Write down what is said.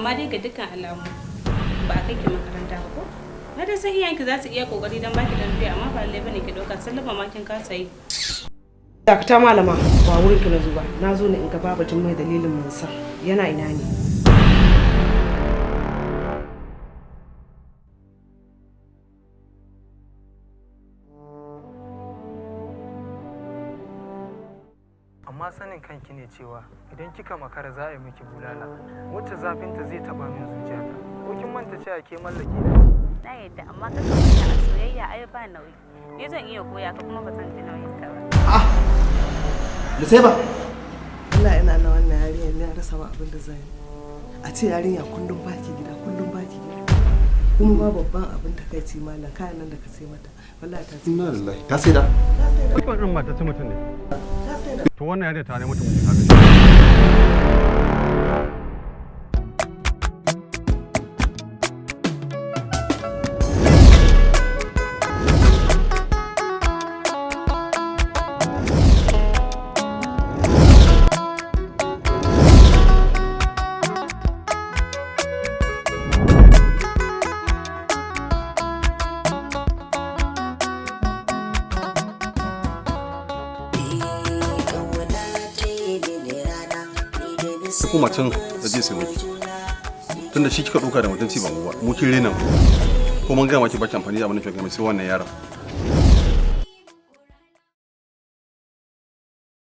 Amma dai ga dukkan alamu ba a kai ki makaranta ba ko? Na dai san iyayenki za su iya kokari don baki tarbiyya, amma ba lallai bane ki ɗauka sallama ma kin kasa yi. Dakata malama, ba wurin ki na zo ba. Na zo ne in ga Baba Jummai, dalilin Mansur. Yana ina ne? Amma sanin kanki ne cewa idan kika makara za a yi miki bulala wacce zafinta zai taba min zuciyata. Ko kin manta cewa ke mallaki na ce? Na yadda, amma ka manta a soyayya ai ba nauyi. Ni zan iya goya ka kuma ba zan ji nauyin ka ba. Ah! Nusaiba! Allah, ina na wannan yarinya ne, rasa ma abin da zan yi. A ce yarinya kullum baki gida, kullum baki gida. Kuma ma babban abin takaici malam, kayan nan da ka sai mata. Wallahi ta sai. Inna lillahi. Ta sai da. Wannan irin mata ce mutum ne. Ta sai da. To wannan yarinya ta ne mutum mutum kaga. Koma can da zai sai miki, tunda shi kika ɗauka da mutunci ba mu ba, mu kin rena mu. Ko mun gaya maki baki amfani da abin da kika gama sai wannan yaron.